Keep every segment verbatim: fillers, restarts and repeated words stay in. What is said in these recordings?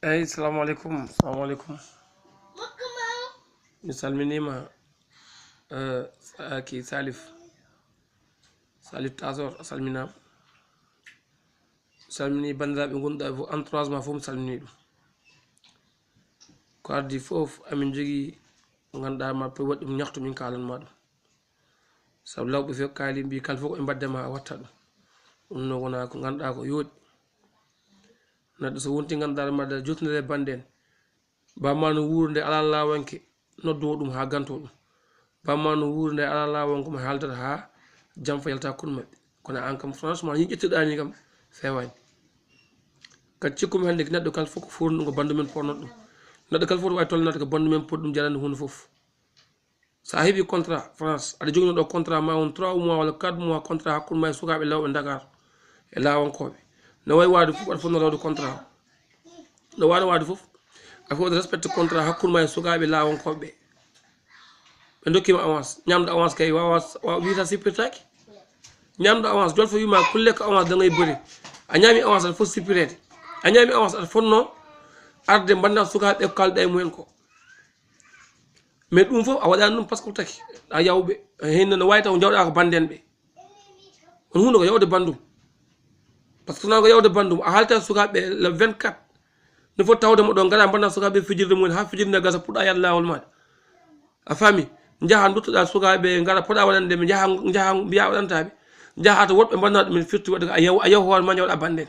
Eyi, salamu aleykum, salamu aleykum. Mi salminiima, eh, sa-, ki Salif. Salif Tasor, a salminaama. Mi salminii banndiraaɓe ngonduɗaa fof, entourage ma fof, mi salminii ɗum. Ko adii fof, amin njogii ko ngannduɗaa ma pe waɗi ɗum ñaxtu, min kaalan ma ɗum. Sabu lawɓe fof kaali mbi kala fof ko ɓe mbadde ma a watta ɗum. Ɗum noon wonaa ko ngannduɗaa ko yooɗi. Neɗɗo so wonti ngannduɗaa ma aɗa jottondira e bannde en. Bamma no wuuro nde alaa laawanke noddowo ɗum haa ganto ɗum. Bamma no wuuro nde alaa laawanke mo haaldata haa jam fa yalta hakkunde maɓɓe. Kono aan kam franchement ni ƴettuɗaa ni kam feewaani. Kadi cikkumi hannde ko neɗɗo kala fof ko foornuɗo ko banndu men potnoo ɗum. Neɗɗo kala fof wawi tolnaade ko banndu men poti ɗum jarande huunde fof. So a heɓi contrat France, aɗa jogino ɗo contrat ma won trois mois walla quatre mois contrat hakkunde ma e sukaaɓe lawɓe Dakar e laawankooɓe. No wawi waade fof aɗa fotno rewde contrat o. No waano waade fof aɗa foti respecté contrat hakkunde ma e sukaaɓe laawankooɓe ɓe. Ɓe dokkima avance, ñamde avance kay wawa, wawa wiyata sippirtaaki. Ñamde avance, jolfo wima kulle ko avance dangay bone. A ñaami avance aɗa foti sippireede. A ñaami avance aɗa fotno arde mbanna sukaaɓe ko kalɗa e mumen ko. Mais ɗum fof a waɗani ɗum parce que taki a yawɓe. Heen no wawi taw jawɗa ko banden ɓe. On hunde ko yawde bandum. Parce que tana ko yawde bandum a haalta sukaaɓe le vingt-quatre. No foti tawde mo ɗo ngara mbanna sukaaɓe fijirde mumen haa fijirde nde gasa puɗɗa yaade laawol maɗa. A faami? Njaha duttoɗa sukaaɓe ngara poɗa waɗande ɓe, njaha, njaha mbiya waɗantaɓe. Njaha to woɗɓe mbanna ɗumen firti waɗde ko a yaw, a yaw hoore ma jawɗa banden.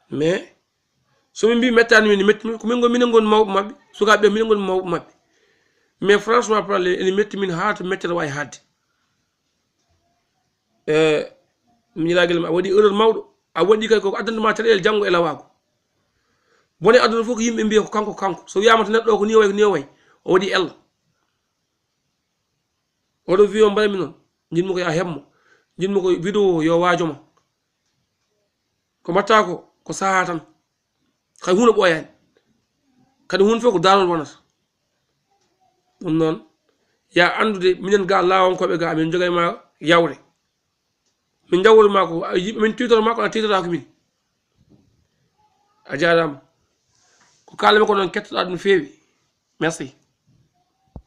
Mais so min mbi mettani min metti min, ko min ngoni, minen ngoni mawɓe maɓɓe, sukaaɓe ɓe minen ngoni mawɓe maɓɓe. Mais franchement parler ene metti min haa to mettata wawi haadde. E mi ñilagel ma a waɗi erreur mawɗo, a waɗi kay koko addanta ma caɗeele janngo e lawaago. Bone aduna fof ko yimɓe mbiya ko kanko, kanko so wiyama to neɗɗo o ko ni o way, ko ni o way, o waɗi ella. Oɗo wiyo mbaymi noon, jinmi ko ya heɓmo, jinmi ko vidéo yo waajoma. Ko mbatta ko ko saha tan. Hay hunde ɓooyaani. Kadi hunde fof ko darol wonata. Ɗum noon ya anndude minen ga laawonkoɓe ga amin jogay ma yawre. Min jawori ma ko a yiɓe min tiwtoro ma ko a tiwtoro ko min. A jaaraama. Ko kaalami ko noon kettoɗa ɗum feewi. Merci.